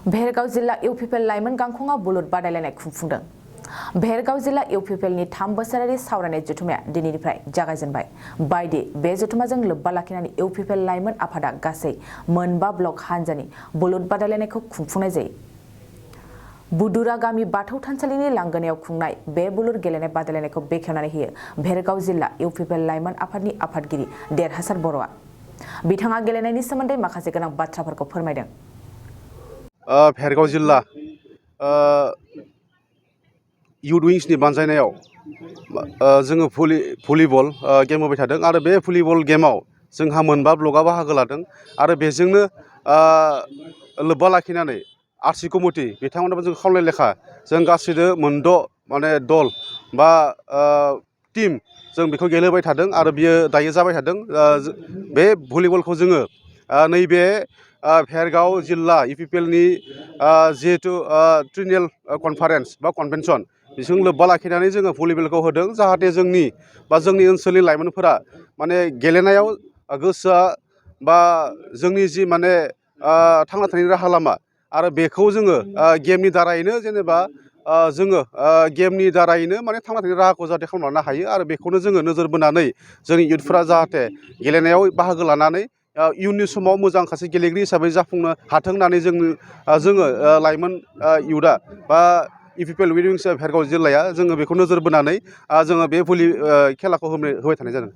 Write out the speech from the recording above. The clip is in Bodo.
भेरगाव जिल्ला इउपिपिएल लाइमोन गांखंआ बुलुर बादायलायनाय खुंफुंदों। भेरगाव जिल्ला इउपिपिएलनि 3 बोसोरारि सावरायनाय जथुमाया दिनैनिफ्राय जागायजेनबाय। बायदि बे जथुमाजों लोब्बा लाखिनानै इउपिपिएल लाइमोन आफादा गासै 4 ब्लक हानजानि बुलुर बादायलायनायखौ खुंफुंनाय जायो। बुदुरा गामि बाथौ थानसालिनि लांगोनायाव खुंनाय बे बुलुर गेलेनाय बादायलायनायखौ बेखेवनानै होयो भेरगाव जिल्ला इउपिपिएल लाइमोन आफादनि आफादगिरि देरहासार बर'आ। बिथाङा गेलेनायनि सोमोन्दै माखासे गोनां बाथ्राफोरखौ फोरमायदों। भेरगाव जिल्ला युथ विंसनि बानजायनायाव जोङो भलिबल गेम होबाय थादों आरो बे भलिबल गेमाव जोंहा 4 ब्लकआ बाहागो लादों आरो बेजोंनो लोब्बा लाखिनानै आरसि कमिटि बिथांमोनाबो जों खावलाय लेखा जों गासैबो 6 माने दल बा टीम जों बेखौ गेलेबाय थादों आरो बियो दायो जाबाय थादों। बे भलिबलखौ जोङो नैबे भेरगाव जिल्ला इउपिपिएलनि जिहेतु ट्रिनियेल कनफारेन्स बा कनभेनसन बेजों लोब्बा लाखिनानै जोङो भलिबलखौ होदों जाहाथे जोंनि ओनसोलनि लाइमोनफोरा माने गेलेनायाव गोसोआ बा जोंनि जि माने थांना थानायनि राहा लामा आरो बेखौ जोङो गेमनि दारायैनो जेनेबा जोङो गेमनि दारायैनो माने थांना थानायनि राहाखौ जाहाथे खालामनो हायो आरो बेखौनो जोङो नोजोर बोनानै जोंनि इयुथफोरा जाहाथे गेलेनायाव बाहागो लानानै इयुननि समाव मोजां सासे गेलेगिरि हिसाबै जाफुंनो हाथों होननानै जोङो लाइमोन इयुथआ बा इउपिपिएल भेरगाव जिल्लाया जोङो बेखौ नोजोर बोनानै जोङो बे खेलाखौ होबाय थानाय जादों।